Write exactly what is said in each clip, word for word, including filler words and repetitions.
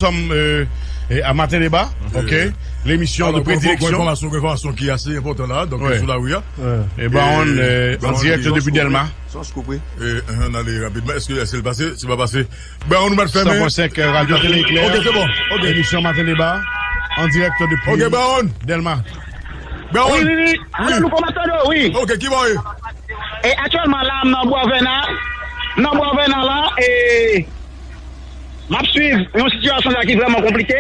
Sommes euh, euh, à Matin Débat, ok? L'émission de prédilection. Gon enfòmasyon, gon enfòmasyon ki ase enpòtan la, donk sou lari a. E Baron, euh, en direct depuis Delma. Sans coupé. E, euh, ann ale rapidman. Èske, èske l pase? Se pa pase. Baron, nou mèt fèmen. Cent point cinq, euh, Radio Télé Éclair. Ok, se bon. Ok. Émission Matin Débat, en direct depuis Delma. Baron. Wi, wi, wi. Alo, nou kòmanse, wi. Ok, ki bò ye? E aktyèlman la, m nan Bwa Vèna. Nan Bwa Vèna la, e M ap swiv yon sitiyasyon la ki vrèman konplike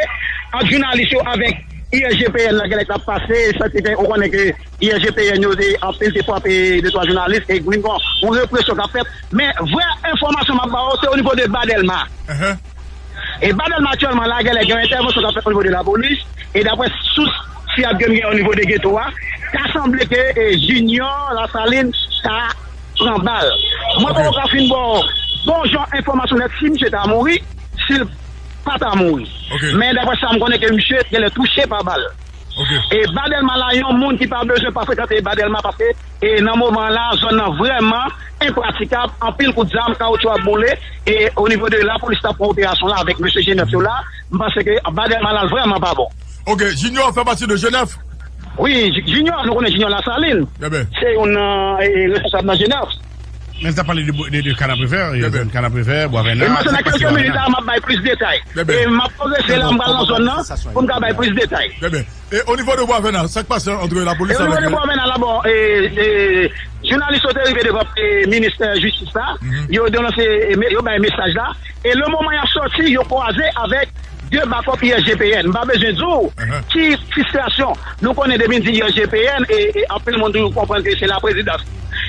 ant jounalis yo avèk I S G P N la genlè k ap pase, sa ki fè ou konnen ke I S G P N yo te anpil te frape de twa jounalis e grenn gon yon represyon k ap fèt. Men vrè enfòmasyon m ap ba w se o nivo de Ba Dèlma. E Ba Dèlma aktyèlman la genlè gen yon entèvansyon k ap fèt o nivo de lapolis e daprè sous fiyab ke m gen o nivo de geto a, ta sanble ke e Junior Lasalin ta pran bal. Mwen poko ka fin ba w bon jan enfòmasyon nèt si misye ta mouri, si l pa ta mouri. Men daprè sa m konnen ke misye genlè touche pa bal. E Ba Dèlma la, yon moun ki pa bezwen pa frekante Ba Dèlma paske e nan moman la, zòn nan vrèman enpratikab, anpil kout zam, kawotchou ap boule e o nivo de lapolis t ap pran operasyon la avèk mesye G nèf yo la, m panse ke Ba Dèlma la vrèman pa bon. Ok, Junior fè pati de G nèf? Wi, Junior, nou konnen Junior Lasalin. Se youn nan e, responsab nan G nèf. Men sa pale de, de, de Kanapevè, zòn Kanapevè, Bwa Vèna. E mwen se nan kèlke minit la, m ap bay plis detay. E m ap pwogrese la, m pral nan zòn nan pou m ka bay plis detay. E o nivo de Bwa Vèna, sa k pase ant lapolis avèk. E o nivo de Bwa Vèna la, bon, e, e, jounalis yo te rive devan e, ministè jistis la, yo denonse, e, yo bay mesaj la. E le moman y ap sòti, yo kwaze avèk de bakòp I S G P N. M pa bezwen di w ki fristrasyon. Nou konnen depi n di I S G P N, e, e anpil moun toujou konprann ke se laprezidans.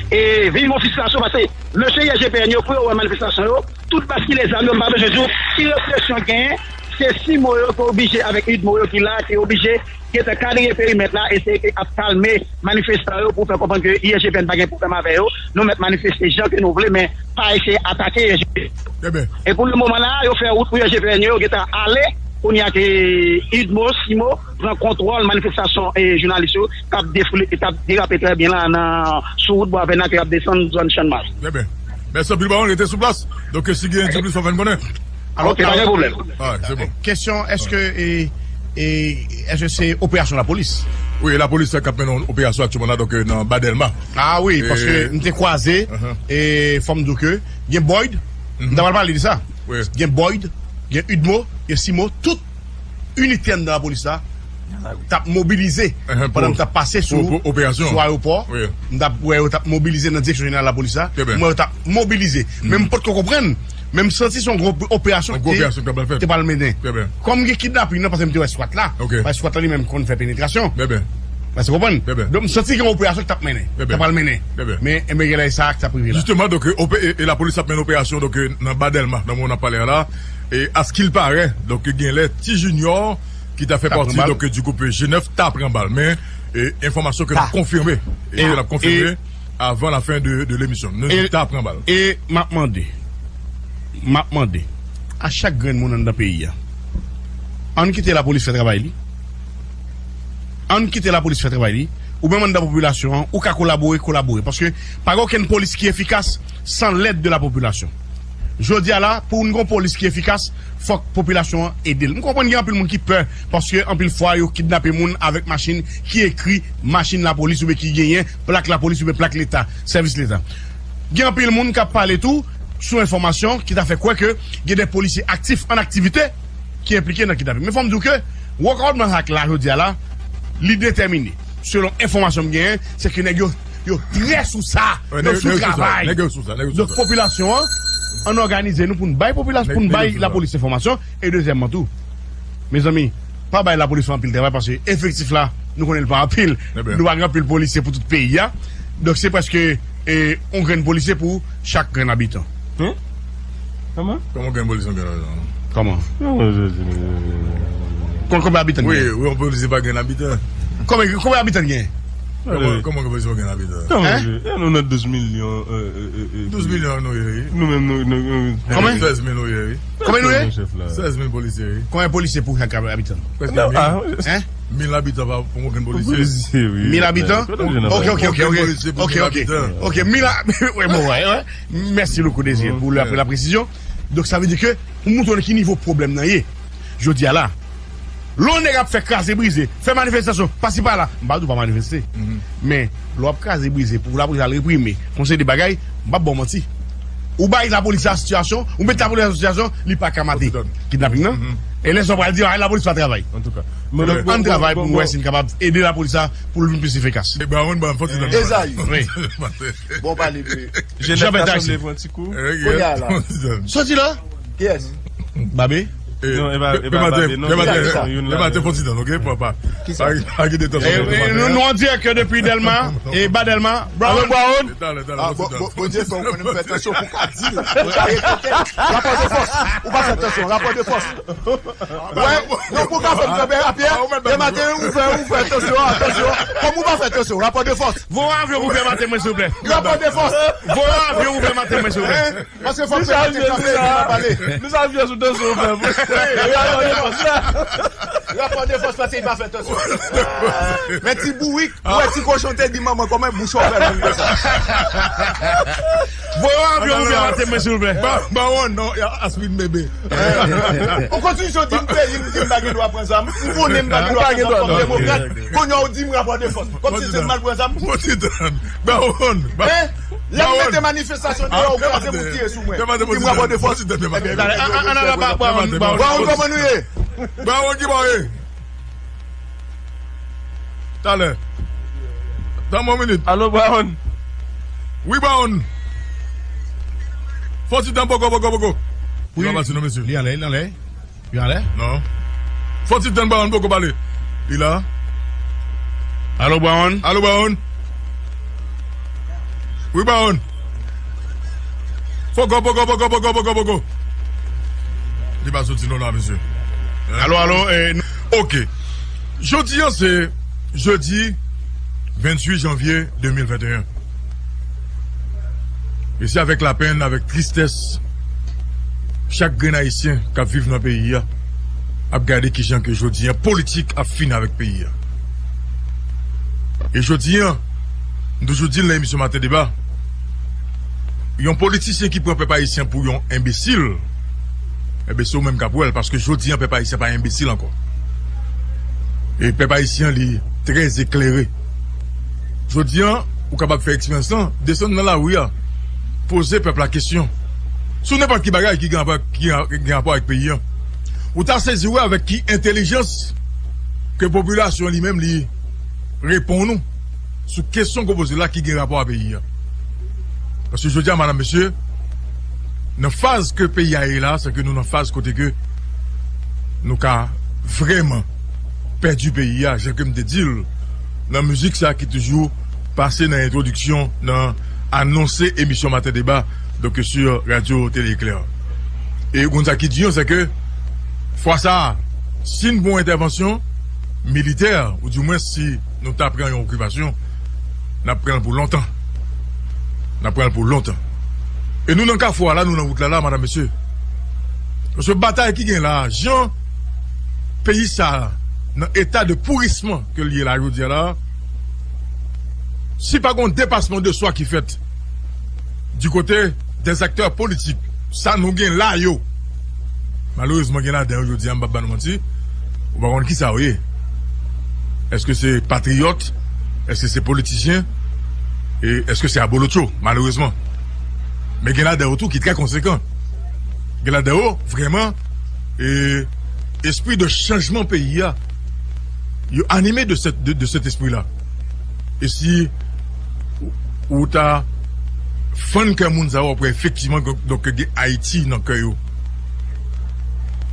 E vin gon fristrasyon paske mesye I S G P N yo, pou yo wè manifestasyon yo, tout baskile zam yo, m pa bezwen di w ki represyon genyen. Se CIMO yo ki oblije, avèk UDMO yo ki la, ki oblije gentan kadre perimèt la, eseye ke ap kalme manifestan yo pou fè konprann ke I S G P N pa gen pwoblèm avè yo. Nou mèt manifeste jan ke nou vle, men pa eseye atake I S G P N. E pou le moman la, yo fè wout pou I S G P N yo, yo gentan ale. Kounye a ke UDMO, CIMO pran kontwòl manifestasyon e jounalis yo k ap defoule, k ap derape trè byen la nan, sou wout Bwa Vèna ke y ap desann zòn Channmas. Trè byen. Mèsi anpil, Baron, rete sou plas. Donk, si gen diplis, w ap fè n konnen. Ok, pa gen pwoblèm. Kesyon, èske, e, e, èske se operasyon lapolis? Wi, lapolis k ap mennen yon operasyon aktyèlman la, donk, e, nan Ba Dèlma. A wi, paske m te kwaze, e, fò m di w ke gen Boyd, m ta pral pale de sa. Gen Boyd, gen UDMO, gen CIMO, tout inite anndan lapolis la t ap mobilize pandan m t ap pase sou, sou ayewopò. M t ap wè yo t ap mobilize nan direksyon jeneral lapolis la. M wè yo t ap mobilize. Men m potko konprann. Men m santi se yon gwo operasyon ki te pral mennen. Kòm gen kidnaping nan, paske m te wè swat la. Paske swat la li menm konn fè penetrasyon. Èske w konprann? Donk, m santi gen yon operasyon ki t ap mennen, ki t ap pral mennen. Men, enben, genlè e sa k t ap rive la. Jisteman, donk, e, ope-, e, e lapolis ap mennen operasyon, donk, e, nan Ba Dèlma, nan moman n ap pale a la. E, askilparè, donk, genlè Ti Junior, ki ta fè pati, donk, di gwoup G nèf, ta pran bal. Men, e, enfòmasyon ke n ap konfime. E, ke n ap konfime avan la fen de, de lemisyon. Nou di ta pran bal. E m ap mande, m ap mande a chak grenn moun anndan peyi a, ann kite lapolis fè travay li. Ann kite lapolis fè travay li. Ou menm anndan popilasyon an, ou ka kolabore, kolabore. Paske pa gen okenn polis ki efikas san lèd de la popilasyon. Jodi a la, pou n gon polis ki efikas, fòk popilasyon an ede l. M konprann gen anpil moun ki pè, paske anpil fwa yo kidnape moun avèk machin ki ekri machin lapolis oubyen ki genyen plak lapolis oubyen plak leta, sèvis leta. Gen anpil moun k ap pale tou sou enfòmasyon ki ta fè kwè ke gen de polisye aktif an aktivite ki enplike nan kidnaping. Men fò m di w ke wòkawòt Manhattan la jodi a la, li detèmine. Selon enfòmasyon m genyen, se ke nèg yo, yo trè sou sa, yo sou travay. Donk, popilasyon an, ann òganize nou pou n bay popilasyon, pou n bay lapolis enfòmasyon. E dezyèmman tou, mezanmi, pa bay lapolis anpil travay, paske efektif la, nou konnen l pa anpil. Nou pa gen anpil polisye pou tout peyi a. Donk, se prèske, e, yon grenn polisye pou chak grenn abitan. Kòman? Kòman grenn polisye, yon grenn abitan? Kòman? Konn konbyen abitan gen? Wi, wi, yon polisye pa grenn abitan. Konbyen, konbyen abitan gen? Kòman, kòman grenn polisye pa grenn abitan? Kòman, nou nan douz milyon, e, e, e, e, douz milyon nou ye, wi. Nou menm, nou, nou, nou, konbyen? Sèz mil nou ye, wi. Konbyen nou ye? Sèz mil polisye, wi. Konbyen polisye pou chak abitan? Prèske mil. Mil abitan pa pou okenn polisye. Polisye, wi. Mil abitan? Ok, ok, ok, ok. Okenn polisye pou mil abitan. Ok, mil a-, wi, bon, wi, wi. Mèsi Louko Désiré pou la, pou la presizyon. Donk, sa vle di ke, pou montre w nan ki nivo pwoblèm nan ye. Jodi a la, lè yon nèg ap fè kraze brize, fè manifestasyon, pasi pala, m pa di w pa manifeste. Men, lè w ap kraze brize pou lapolis al reprime, fè yon seri de bagay, m p ap ba w manti. Ou bay lapolis la sitiyasyon, ou met lapolis la sitiyasyon, li pa ka mate kidnaping nan. E lè sa w pral di, ah, lapolis pa travay. Antouka. Donk, ann travay pou nou wè si n kapab ede lapolis la pou l vin plis efikas. E Bawon, ban m fò ti tan. Ezayi. Wi. Bon, pale de Jean Bertrand Aristide. Kounye a la. Soti la. Kiyès? Babe? Non, e pa, e pa Babe, non. Pe maten, pe maten, fò ti tan, ok? Pa, pa. Kisa? Pa gen de tansyon. Nou, nou an dirèk depi Dèlma, e ba Dèlma. Alo, Bawon. Talè, talè, fò ti tan. Bondye fè w konnen m fè tansyon pou ka di l. Rapò de fòs. Ou pa fè tansyon, rapò de fòs. Wè, donk ou ka fè m kanpe apyè. Dematen, ou fè, ou fè, atansyon, atansyon. Kòm ou pa fè atansyon, rapò de fòs. Voye avyon pou dematen mwen, silvouplè. Rapò de fòs. Voye avyon pou dematen mwen, silvouplè. Paske fòk dematen kanpe epi n a pale. Nou sa vyè sou tansyon ou fè. Rapò de fòs, paske li pa fè atansyon. Men ti bourik, ou wè ti kochon te di manman kòman bouch ou fè long konsa. Voye avyon pou dematen mwen, silvouplè. Bawon, non, aspirin bebe. Ou kontinye di m peyi m, di m pa gen dwa pran zam. M konnen m pa gen dwa pran zam kòm demokrat. Kounye a ou di m rapò de fòs. Kòmsi se m al pran zam. Bawon, lè m mete manifestasyon deyò, ou kraze pou tire sou mwen. Ou di m rapò de fòs. Ann al ba Bawon. Bawon, kòman nou ye? Bawon, ki bò ye? Talè. Tann mwen yon minit. Alo, Bawon. Wi, Bawon. Fò ti tan, poko, poko, poko. Li pa pase non, mesye. Li anlè, li anlè. Li anlè? Non. Fò ti tan, Bawon, poko pale. Li la. Alo, Bawon. Alo, Bawon. Wi, Bawon. Poko, poko, poko, poko, poko, poko. Li pa soti non la, mesye. Alo, alo, eh, ok. Jodi a se jedi venntuit janvye de mil venteyen. E se avèk lapenn, avèk tristès, chak grenn Ayisyen k ap viv nan peyi a ap gade kijan ke jodi a politik ap fini avèk peyi a. E jodi a, m toujou di l nan emisyon Maten Deba, yon politisyen ki pran pèp ayisyen pou yon enbesil, enben se ou menm k ap wè l, paske jodi a pèp ayisyen pa enbesil ankò. E pèp ayisyen, li trè eklere. Jodi a, ou kapab fè eksperyans lan, desann nan lari a, poze pèp la kesyon sou nenpòt ki bagay ki gen rapò, ki gen rapò avèk peyi a. Ou ta sezi wè avèk ki entèlijans ke popilasyon li menm li reponn ou sou kesyon ke w poze la ki gen rapò a peyi a. Paske jodi a, madanm, mesye, nan faz ke peyi a ye la, se ke nou nan faz kote ke nou ka vrèman pèdi peyi a, jan ke m te di l nan mizik sa ki toujou pase nan entwodiksyon, nan anonse emisyon Maten Deba, donk, sou Radio Télé Éclair. E ou konn sa ki di yo, se ke fwa sa a, si n pran yon entèvansyon militè, ou di mwens si nou ta pran yon okipasyon, n ap pran l pou lontan. N ap pran l pou lontan. E nou nan kafou a la, nou nan wout la la, madanm, mesye. Paske batay ki gen la, jan peyi sa a, nan eta de pourisman ke l ye la, jodi a la, si pa gen yon depasman de swa ki fèt di kote dèzaktè politik, sa nou gen la yo, malerezman, gen ladan yo jodi a, m p ap ba nou manti, ou pa konn kisa yo ye. Èske se patriyòt? Èske se politisyen? E èske se abolotcho? Malerezman. Men gen ladan yo tou ki trè konsekan. Gen ladan yo, vrèman, e, espri de chanjman peyi a, yo anime de sèt, de, de sèt espri la. E si ou, ou ta fann kè moun sa yo, w ap wè efektivman, donk, gen Ayiti nan kè yo.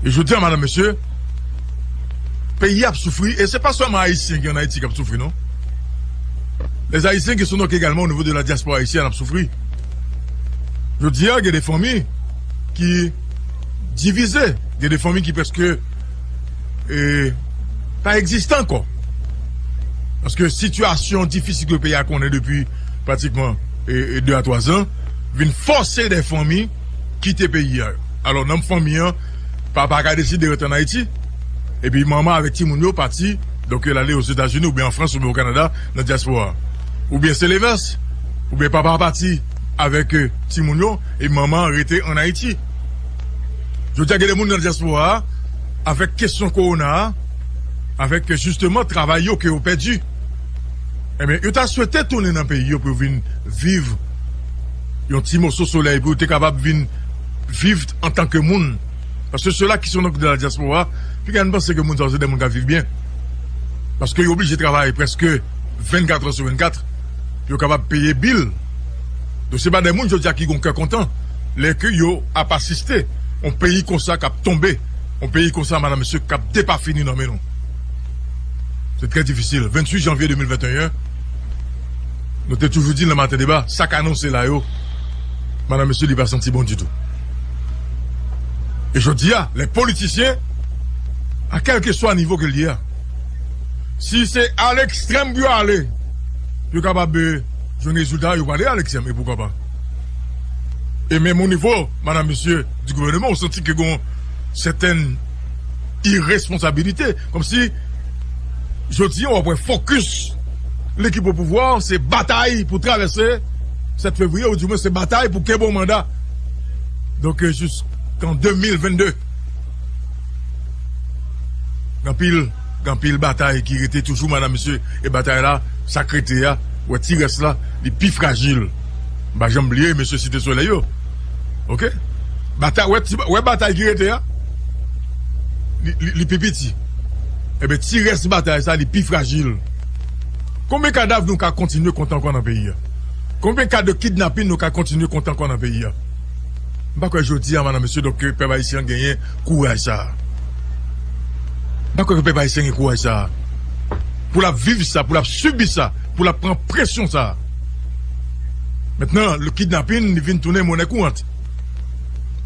E jodi a, madanm, mesye, peyi a ap soufri, e se pa sèlman Ayisyen ki ann Ayiti k ap soufri, non. Les Haïtiens qui sont donc également au niveau de la diaspora haïtienne ap soufri. Jodi a, gen de fanmi ki divize, gen de fanmi ki prèske, e, pa egziste ankò. Paske sitiyasyon difisil ke peyi a konnen depi pratikman, e, e, de a twa zan, vin fòse de fanmi kite peyi a. Alò, nan fanmi an, papa ka deside rete ann Ayiti, epi manman avèk timoun yo pati, donk, yo ale Ozetazini oubyen an Frans oubyen o Kanada, nan dyaspora a. Oubyen se lenvès, oubyen papa a pati avèk, e, timoun yo, e manman an rete ann Ayiti. Jodi a, gen de moun nan dyaspora a, avèk kesyon kowona a, avèk jisteman travay yo ke yo pèdi. Ebyen, yo ta swete tounen nan peyi yo pou yo vin viv yon ti moso solèy, pou yo te kapab vin viv antanke moun. Paske sila ki sont donc de la diaspora, piga n panse ke moun sa yo se de moun k ap viv byen. Paske yo oblije travay prèske vennkat è sou vennkat pou yo kapab peye bil. Donk, se pa de moun jodi a ki gon kè kontan lè ke yo ap asiste yon peyi konsa k ap tonbe, yon peyi konsa, madanm, mesye, k ap depafini nan men nou. Se trè difisil. Venntuit janvye de mil venteyen, nou te toujou di nan Maten Deba, sa k anonse la yo, madanm, mesye, li pa santi bon ditou. E jodi a, lè politisyen, a kèlkeswa nivo ke l ye a, si se a lekstrèm pou yo ale, yo kapab, eh, jwenn rezilta, yo prale a lekstrèm, e poukwa pa. E menm o nivo, madanm, mesye, di gouvènman, ou santi ke gon sètèn iresponsabilite. Kòmsi, jodi a, w ap wè fokis lekip o pouvwa, se batay pou travèse sèt fevriye, ou di mwen se batay pou kenbe yon manda. Donk, eh, jiskan de mil vennde, gen anpil, gen anpil batay ki rete toujou, madanm, mesye, e batay la, sa k rete a, wè ti rès la, li pi frajil. M pa janm bliye mesye Site Solèy yo. Oke? Batay, wè ti, wè batay ki rete a, li, li, li pi piti. Ebyen, ti rès batay sa, li pi frajil. Konbyen kadav nou ka kontinye konte ankò nan peyi a? Konbyen ka de kidnapin nou ka kontinye konte ankò nan peyi a? M pa kwè jodi a, madanm, mesye, donk, ke pèp ayisyen an genyen kouraj sa a. M pa kwè ke pèp ayisyen gen kouraj sa a. Pou l ap viv sa, pou l ap sibi sa, pou l ap pran presyon sa a. Mentnan, le kidnapin, li vin tounen monè kourant.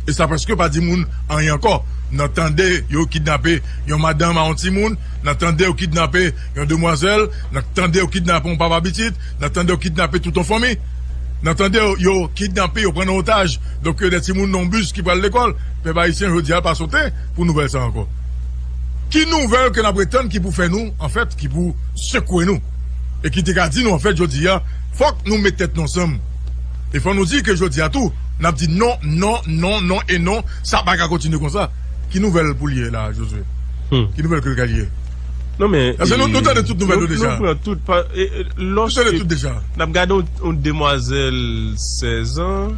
E sa prèske pa di moun anyen ankò. N ap tande yo kidnape yon madanm a yon timoun, n ap tande yo kidnape yon demwazèl, n ap tande yo kidnape yon papa pitit, n ap tande yo kidnape tout yon fanmi. N ap tande yo, yo kidnape, yo pran nan otaj. Donk, yo de timoun nan yon bis ki pral lekòl. Pèp ayisyen jodi a pa sote pou nouvèl sa ankò. Ki nouvèl ke n ap retann ki pou fè nou, anfèt, ki pou sekwe nou? E ki te ka di nou, anfèt, jodi a, fòk nou met tèt nou ansanm. E fò nou di ke jodi a tou, n ap di non, non, non, non e non, sa pa ka kontinye konsa. Ki nouvèl pou l ye la, Jozwe? Hmm. Ki nouvèl ke l ka ye? Non, men, Paske nou, nou tande tout nouvèl yo deja. Nou pran tout. Pa, e, e, nou tande tout deja. N ap gade yon, yon demwazèl sèz an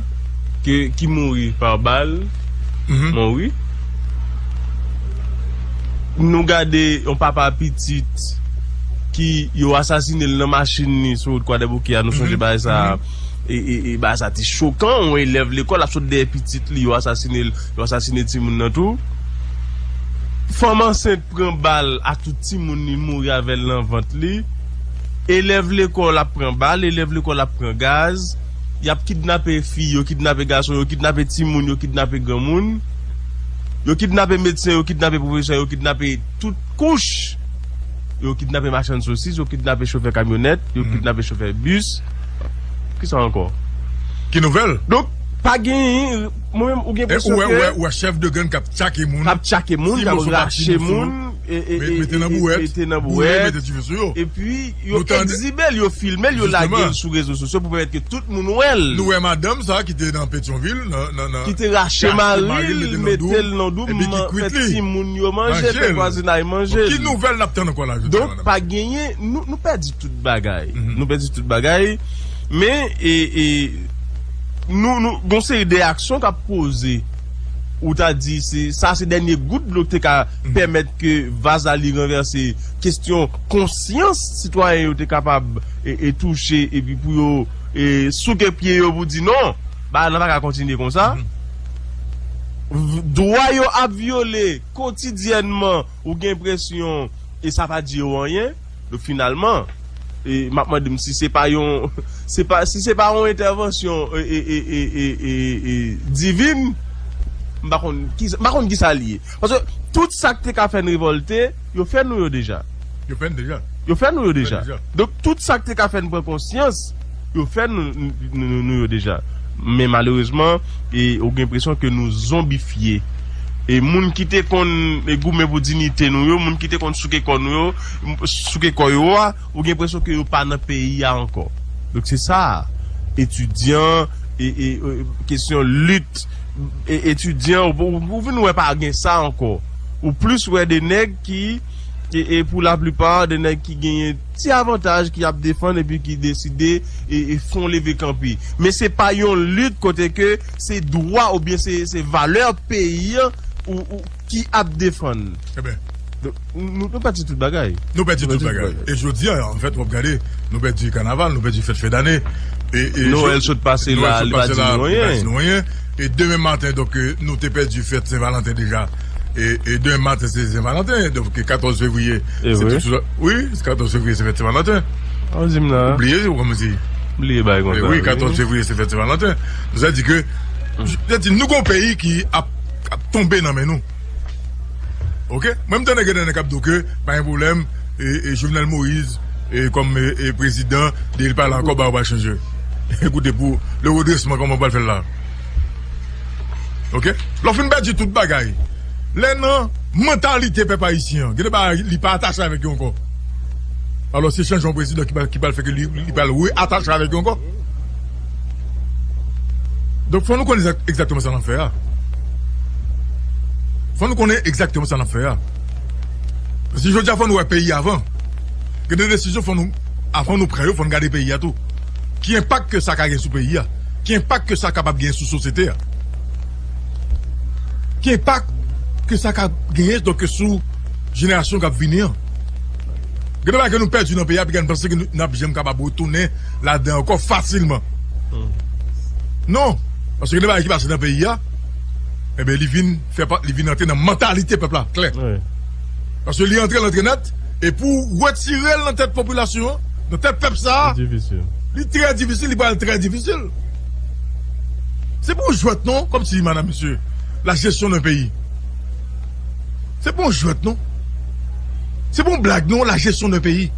ke, ki mouri pa bal, mhm, mouri. Nou gade yon papa pitit ki yo asasine l nan machin li sou wout Kwadèboukè a, nou sonje bagay sa, e, e, e bagay sa te chokan, yon elèv lekòl ap sot dèyè pitit li, yo asasine l, yo asasine timoun nan tou. Fanm ansent pran bal ak tout timoun li, mouri avè l nan vant li. Elèv lekòl ap pran bal, elèv lekòl ap pran gaz. Y ap kidnape fi, yo kidnape gason, yo kidnape timoun, yo kidnape granmoun. Yo kidnape medsen, yo kidnape pwofesè, yo kidnape tout kouch. Yo kidnape machann sosis, yo kidnape chofè kamyonèt, yo kidnape chofè bis. Kisa ankò? Ki nouvèl? Donk, pa gen, mwen menm, ou gen enpresyon ke ou wè, ou wè chèf de gang k ap tchake moun, k ap tchake moun, k ap rache moun, e, e, e, mete nan bouwèt, mete nan bouwèt, mete dife sou yo. Epi, yo egzibe l, yo filme l, yo lage l sou rezo sosyo pou pèmèt ke tout moun wè l. Nou wè madanm sa ki te nan Petyonvil, nan, nan, nan, ki te rache mari l, mete l nan doub, fè timoun yo manje, fè vwazinay manje l. Ki nouvèl n ap tann ankò la jodi a? Donk, pa genyen, nou, nou pèdi tout bagay. Nou pèdi tout bagay. Men, e, e, nou, nou, gon seri de aksyon k ap poze. Ou ta di, se, sa se dènye gout dlo k te ka pèmèt ke vaz la li ranvèse. Kesyon konsyans sitwayen yo te kapab, e, e touche, epi pou yo, e, souke pye yo pou di non, bagay la pa ka kontinye konsa. V-, dwa yo ap vyole kotidyènman, ou gen enpresyon, e sa pa di yo anyen. Donk, finalman, e, m ap mande m si se pa yon, se pa, si se pa yon entèvansyon, e, e, divin, m pa konn ki, m pa konn kisa l ye. Paske tout sa k te ka fè n revòlte, yo fè nou yo deja. Yo fè n deja. Yo fè nou yo deja. Donk, tout sa k te ka fè n pran konsyans, yo fè nou, nou, nou, nou yo deja. Men malerezman, e, ou gen enpresyon ke nou zonbifye. E moun ki te konn, e, goumen pou diyite nou yo, moun ki te konn souke kò nou yo, m-, souke kò yo a, ou gen enpresyon ke yo pa nan peyi a ankò. Donk, se sa. Etidyan, e, e, e, kesyon lit, e, etidyan, ou, ou, ou vin wè pa gen sa ankò. Ou plis wè de nèg ki, e, e pou laplipa, de nèg ki genyen ti avantaj, ki ap defann epi ki deside e, e fè yon leve kanpe. Men se pa yon lit kote ke se dwa oubyen se, se valè peyi an ou, ou, ki ap defann. Donk, nou, nou pèdi tout bagay. Nou pèdi tout bagay. E jodi a, anfèt, w ap gade, nou pèdi kanaval, nou pèdi fèt fen dane. E, e Nowèl sot pase la, li pa di nou anyen. E demen maten, donk, e, nou te pèdi fèt Sen Valanten deja. E, e demen maten, se Sen Valanten. Donk, katòz fevriye, se tout sou, wi, katòz fevriye, se fèt Sen Valanten. Ou bliye, ou kòmanse bliye bagay konsa. Wi, katòz fevriye, se fèt Sen Valanten. Sa di ke, sa di, nou gon peyi ki ap, ap tonbe nan men nou. Oke? Mwen, m tande gen de nèg k ap di w ke pa gen pwoblèm, e, e Jovenel Moïse, e kòm, e, e prezidan, de li pa la ankò, bagay yo pral chanje. Ekoute, pou le redrèsman, kòman w pral fè l la? Oke? Lè w fin pèdi tout bagay, lè nan mantalite pèp ayisyen an, gen de bagay li pa atache avèk yo ankò. Alò, se chanjman prezidan ki pral, ki pral fè ke li, li pral reatache avèk yo ankò. Donk, fò nou konnen egzak-, egzakteman sa n ap fè a. Fò nou konnen egzakteman sa n ap fè a. Paske jodi a, fò nou wè peyi a avan. Gen de desizyon fò nou, avan nou pran yo, fò nou gade peyi a tou. Ki enpak ke sa ka gen sou peyi a? Ki enpak ke sa kapab gen sou sosyete a? Ki enpak ke sa ka genyen, donk, sou jenerasyon k ap vini an? Gen de bagay ke nou pèdi nan peyi a, epi gen nou panse ke nou, n ap janm kapab retounen ladan ankò fasilman. Non. Paske gen de bagay ki pase nan peyi a, enben, li vin fè pa, li vin antre nan mantalite pèp la, klè. Paske li antre, l antre nèt, e pou w retire l nan tèt popilasyon an, nan tèt pèp sa a, li trè difisil, li pral trè difisil. Se pa yon jwèt non, kòmsi, madam, mesye, la gestion d'un pays. Se pa yon jwèt non. Se pa yon blag non, la gestion d'un pays.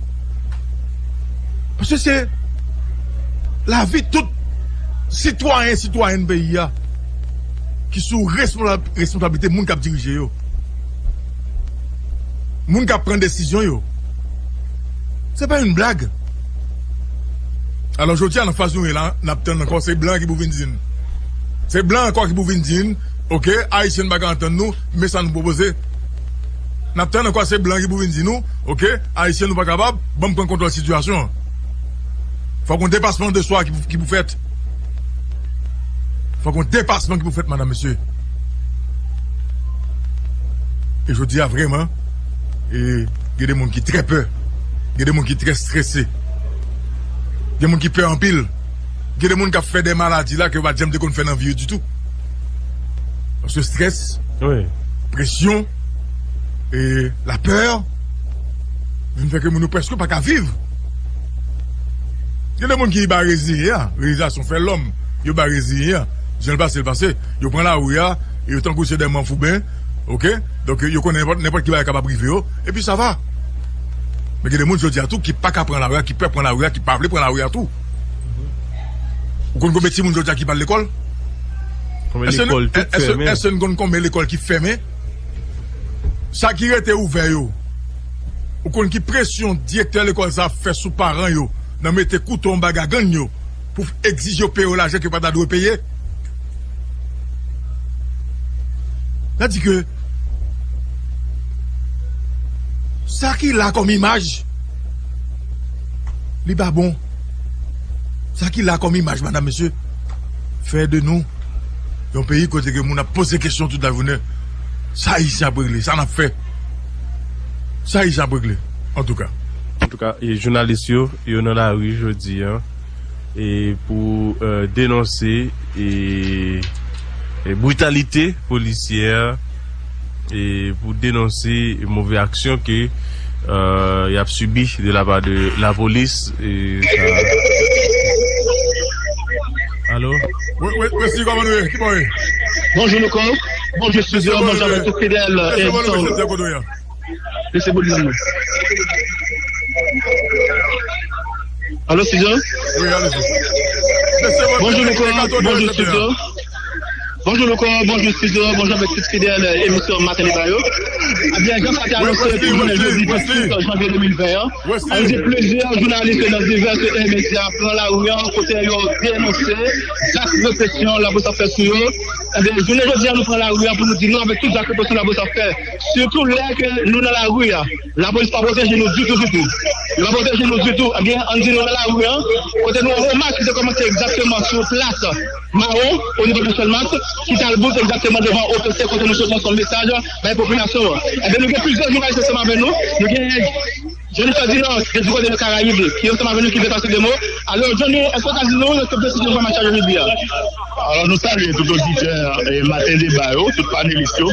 Paske se lavi tout sitwayen, sitwayèn peyi a ki sou responsa-, responsablite moun k ap dirije yo. Moun k ap pran desizyon yo. Se pa yon blag. Alò, jodi a, nan faz nou ye la, n ap tann ankò, se blan ki pou vin di n. Se blan ankò ki pou vin di n, oke, Ayisyen pa ka antann nou, men sa nou pwopoze. N ap tann ankò, se blan ki pou vin di nou, oke, Ayisyen nou pa kapab, ban m pran kontwòl sitiyasyon an. Fòk yon depasman de swa ki pou, ki pou fèt. Fòk yon depasman ki pou fèt, madam, mesye. E jodi a, vrèman, e, gen de moun ki trè pè. Gen de moun ki trè strese. Gen moun ki pè anpil. Gen de moun k ap fè de maladi la ke yo pa t janm te konn fè nan vi yo ditou. Paske strès, presyon, e lapè vin fè ke moun yo prèske pa ka viv. Gen de moun ki ba reziyen an, rezinyasyon fè lòm, yo ba reziyen an, jan l pase, l pase, yo pran lari a, e yo tankou se de manfouben, oke? Donk, yo konnen nenpòt, nenpòt ki bagay kapab rive yo, epi sa va. Men gen de moun jodi a tou ki pa ka pran lari a, ki pè pran lari a, ki pa vle pran lari a tou. Ou konn konbyen timoun jodi a ki pa al lekòl? Èske nou, èske, èske nou konn konbyen lekòl ki fèmen? Sa ki rete ouvè yo, ou konn ki presyon direktè lekòl sa ap fè sou paran yo nan mete kouto anba gagann yo pou egzije yo peye yo lajan ke yo pa ta dwe peye? Sa di ke sa ki la kòm imaj, li pa bon. Sa ki la kòm imaj, madam, mesye, fè de nou yon peyi kote ke moun ap poze kesyon tout lajounen. Sa Ayisyen ap regle, sa n ap fè? Sa Ayisyen ap regle, antouka. Antouka, e jounalis yo, yo nan lari jodi a, e pou, e, denonse, e, e britalite polisyè, e pou denonse move aksyon ke, e, y ap sibi de la pa de lapolis, e sa. Alo? Wi, wi, mesye, kòman nou ye? Ki bò ye? Bonjou, Louko. Bonjou, estidyo. Bonjou avèk tout fidèl, e, mesye, kote w ye? Mesye Boudman. Alo, estidyo? Wi, alezi. Bonjou, Louko. Bonjou, estidyo. Bonjou Louko, bonjou Studio, bonjou avèk tout fidèl emisyon Maten Deba yo. Ebyen, jan sa te anonse pou jounen jodi disèt janvye de mil ven an, ann di plizyè jounalis nan divès medya pran lari an kote yo denonse zak represyon lapolis ap fè sou yo. Ebyen, jounen jodi an nou pran lari an pou nou di non avèk tout zak represyon lapolis ap fè. Sitou lè ke nou nan lari a, lapolis pa pwoteje nou ditou, ditou. Yo pa pwoteje nou ditou. Ebyen, ann di nou nan lari an, kote nou wè match ki te kòmanse egzakteman sou plas Mawon, o nivo de Channmas, ki t al bout egzakteman devan O P C kote nou sot lanse yon mesaj bay popilasyon an. Ebyen, nou gen plizyè jounalis ansanm avè nou. Nou gen Jennifer Dinan, ki di kote nan Karayib, ki ansanm avè nou, ki vle pase de mo. Alò, Johnny, èske w ka di nou, èske w te site yon match jodi a? Alò, nou salye tout oditè e Maten Deba yo, tout panelis yo.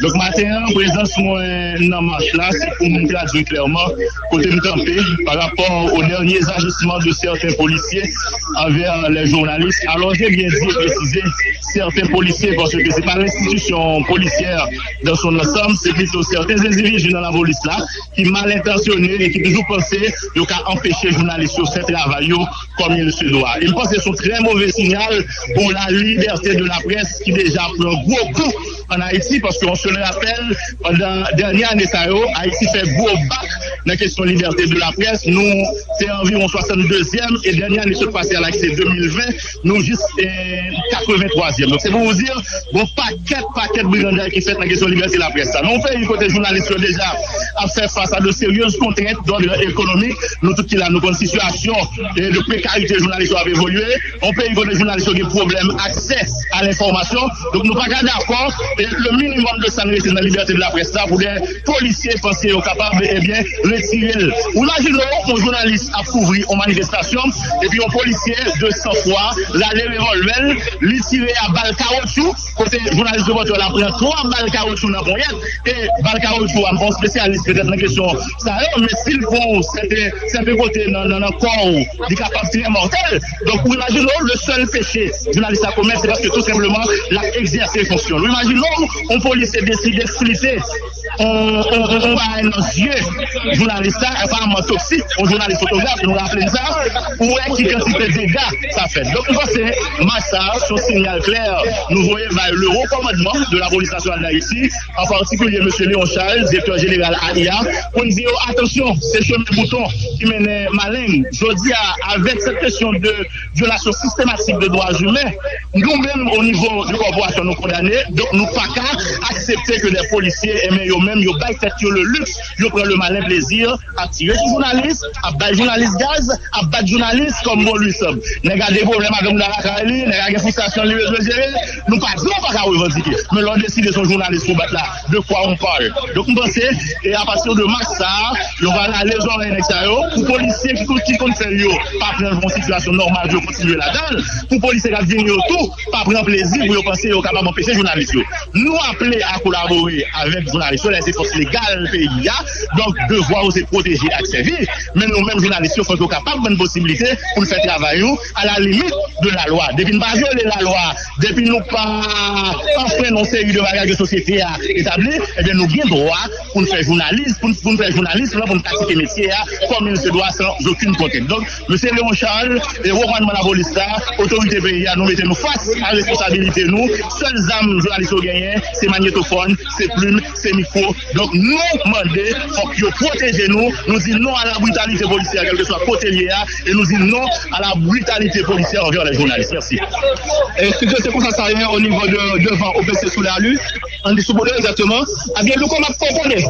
Donk, maten an, prezans mwen nan mach la, se pou m tradui klèman kote m kanpe pa rapò o dènye zajisman de sèten polisye anvè lè jounalis. Alò, je byen di e presize, sèten polisye, paske se pa lenstitisyon polisyè dan son ansanm, se pito sèten endividi nan lapolis la ki mal entansyone e ki toujou panse yo ka anpeche jounalis yo fè travay yo comme il se doit. E m panse se yon trè move sinyal pou la libète de la près ki deja pran gwo kou ann Ayiti, paske yon sèl rapèl, pandan dènye ane sa yo, Ayiti fè gwo bak nan kesyon libète de la près. Nou te anviwon swasanndezyèm, e dènye ane sot pase a la ki se de mil ven, nou jis e katrevenntwazyèm. Donk, se pou w di, gon pakèt, pakèt brigandaj ki fèt nan kesyon libète laprès la. Nan yon peyi kote jounalis yo deja ap fè fas a de seryez kontrent dòd ekonomik, nou tout ki la, nou konn sitiyasyon e de prekarite jounalis yo ap evolye. Yon peyi kote jounalis yo gen pwoblèm aksè a lenfòmasyon. Donk, nou pa ka dakò, e le minimòm de sa n rete nan libète de laprès la pou de polisye panse yo kapab, ebyen, retire l. Ou imajine w, yon jounalis ap kouvri yon manifestasyon, epi yon polisye de san fwa rale revòlvè l, li tire a bal kawotchou, kote jounalis Repòtè la pran twa bal kawotchou nan ponyèt, e bal kawotchou a, m pa yon espesyalis petèt nan kesyon sa yo, men si l pran w sèten, sèten kote nan, nan, nan kò w, li kapab trè mòtèl. Donk, ou imajine w, le sèl peche jounalis la komèt, se paske tou senpleman, l ap egzèse fonksyon l. Ou imajine w, yon polisye deside flite yon, yon, yon, yon bagay nan zye jounalis la, aparaman toksik, yon jounalis fotograf, nou raple n sa, ou wè ki kantite dega sa fèt. Donk, m panse mach sa a, se yon sinyal klè nou voye bay le haut commandement de la police nationale d'Haïti, an patikilye mesye Léon Charles, direktè jeneral A I A, pou n di yo, atansyon, se chemen bouton ki mennen maleng. Jodi a, avèk sèt kesyon de vyolasyon sistematik de dwa imen, nou menm, o nivo de kòporasyon, nou kondane. Donk, nou pa ka aksepte ke de polisye, enben, yo menm, yo bay tèt yo le luxe, yo pran le malin plaisir ap tire sou jounalis, ap bay jounalis gaz, ap bat jounalis kòm bon li sanble. Nèg la gen pwoblèm ak anndan lakay li, nèg la gen fristrasyon li bezwen jere. Nou pa di w pa ka revandike. Men lè w deside se yon jounalis pou w bat la, de quoi on parle? Donk, m panse, e apati de mach sa a, yo va rale zòrèy nèg sa yo, pou polisye ki konn, ki konn fè l yo, pa pran l pou yon sitiyasyon nòmal pou yo kontinye ladan l, pou polisye k ap vini yo tou, pa pran plezi pou yo panse yo kapab anpeche jounalis yo. Nou aple a kolabore avèk jounalis yo, lè se fòs legal peyi a. Donk, devwa yo se pwoteje ak sèvi. Men nou menm jounalis yo, fòk yo kapab ban n posiblite pou n fè travay nou à la limite de la loi. Depi n pa vyole lalwa, depi nou pa anfrennen yon seri de bagay ke sosyete a etabli, ebyen, nou gen dwa pou n fè jounalis, pou n, pou n fè jounalis lan, pou n pratike metye a comme il se doit, sans aucune contrainte. Donk, mesye Léon Charles, e wo kòmandman lapolis la, otorite peyi a, nou mete nou fas a responsabilite nou. Sèl zam jounalis yo genyen, se manyetofòn, se plim, se mikwo. Donk, nou mande, fòk yo pwoteje nou. Nou di non à la brutalité policière, kèlkeswa kote l ye a, e nou di non à la brutalité policière envers les journalistes. Mèsi. E studio, se konsa sa ye o nivo de, devan O P C sou Lali. Ann di sou Bodo egzakteman. Ebyen, Louko, m ap fè w konnen,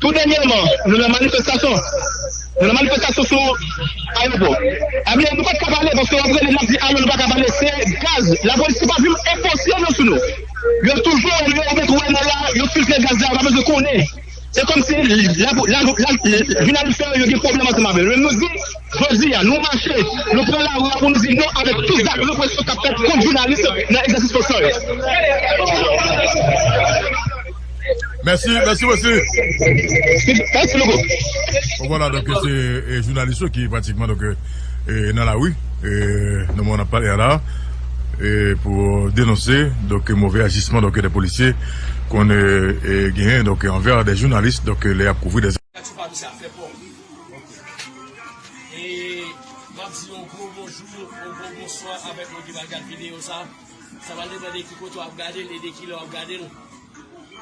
tou dènyèman, nou nan manifestasyon. Nou nan manifestasyon sou ayewopò. Ebyen, nou pa t ka pale, paske w ap rele, n ap di alo, nou pa ka pale, se gaz. Lapolis pa vin enpòse yo sou nou. Yo toujou, yo mèt wè nou la, yo filtre gaz la, yo pa bezwen konnen. Se kòmsi la, la, la, jounalis yo gen pwoblèm ansanm avè nou. Men nou di, jodi a, nou mache, nou pran lari a pou nou di non avèk tout zak represyon k ap fèt kont jounalis nan egzèsis fonksyon yo. Mèsi, mèsi, mèsi. Mèsi, Louko. Bon, vwala, donk, se, e, jounalis yo ki pratikman, donk, e, e, nan lari, e, nan moman n ap pale a la, e, pou denonse, donk, move ajisman, donk, de polisye konn, e, e, genyen, donk, anvè de jounalis, donk, lè y ap kouvri de. Gati pa misye ap fè pòm. E m ap di yon gwo bonjou, yon gwo bonswa avèk moun ki pral gad videyo sa. Sa pral depann de ki kote w ap gade l e de ki lè w ap gade l.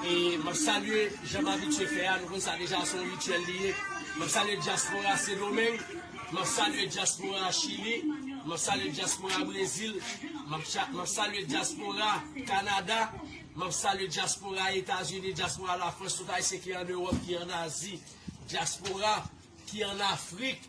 E m ap salye, jan m abitye fè a, nou konn sa deja, se yon rityèl li ye. M ap salye dyaspora Sendomeng, m ap salye dyaspora Chili, m ap salye dyaspora Brezil, m ap cha- m ap salye dyaspora Kanada, m ap salye dyaspora Etazini, dyaspora Lafrans, tout Ayisyen ki an Ewòp, ki an Azi, dyaspora ki an Afrik.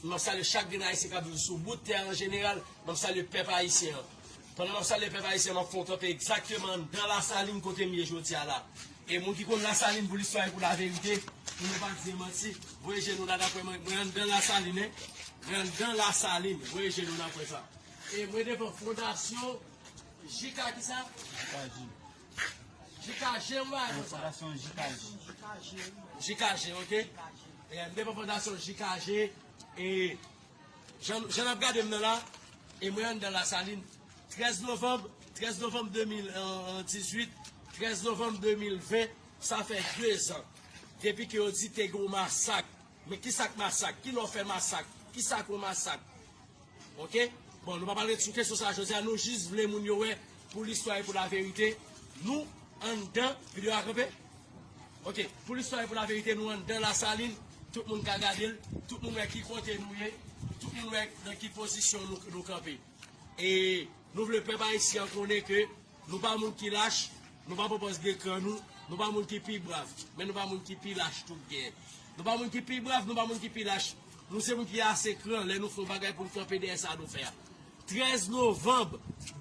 M ap salye chak grenn Ayisyen k ap viv sou bout tè an jeneral. M ap salye pèp ayisyen an. Pandan m ap salye pèp ayisyen an, m ap fè yon kanpe egzakteman anndan Lasalin kote m ye jodi a la. E moun ki konn Lasalin pou listwa e pou laverite, pou nou pa di manti, voye je nou la, dapre mwen, mwen anndan Lasalin, en. Mwen anndan Lasalin, voye je nou la pou wè sa. E mwen devan fondasyon J K kisa? J K G. J K G, yon bagay konsa. Fondasyon J K G. J K G, ok. E, m devan fondasyon J K G, e jan, jan n ap gade m nan la, e mwen anndan Lasalin. Trèz novanm, trèz novanm de mil dizuit, trèz novanm de mil ven, sa fè de zan. Depi ke yo di te gen yon masak. Men ki sa k masak? Ki lè w fè masak? Ki sa k yon masak? Ok? Bon, nou pa pral ret sou kesyon sa a jodi a, nou jis vle moun yo wè pou listwa e pou laverite. Nou anndan, videyo a kanpe? Ok, pou listwa e pou laverite, nou anndan Lasalin, tout moun ka gade l, tout moun wè ki kote nou ye, tout moun wè nan ki pozisyon nou, nou kanpe. E nou vle pèp ayisyen an konnen ke nou pa moun ki lach, nou pa pran pòz gen kran nou, nou pa moun ki pi brav, men nou pa moun ki pi lach tou genyen. Nou pa moun ki pi brav, nou pa moun ki pi lach. Nou se moun ki ase kran lè nou fè yon bagay pou n kanpe dèyè sa nou fè a. Trèz novanm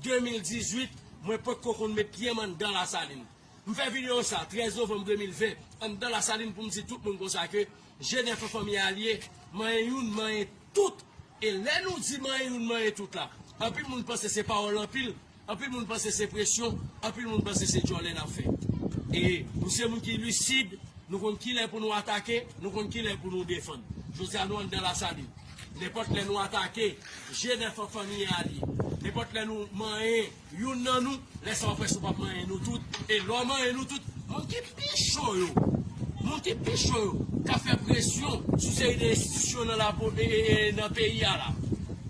de mil dizuit, mwen potko konn met pye m anndan Lasalin. M fè videyo sa, trèz novanm de mil ven, anndan Lasalin pou m di tout moun konsa ke G nèf an fanmi a l ye, manyen youn, manyen tout. E lè nou di manyen youn, manyen tout la, anpil moun panse se pawòl anpil, anpil moun panse se presyon, anpil moun panse se djòlè n ap fè. E nou se moun ki lisid, nou konn kilè pou nou atake, nou konn kilè pou nou defann. Jodi a nou anndan Lasalin. Nenpòt lè nou atake, G nèf an fanmi a l ye. Nenpòt lè nou manyen youn nan nou, lè sa w ap wè si w p ap manyen nou tout. E lè w manyen nou tout, moun ki pi cho yo, moun ki pi cho yo, k ap fè presyon sou seri de enstitisyon nan lapo-, e, e, e, nan peyi a la.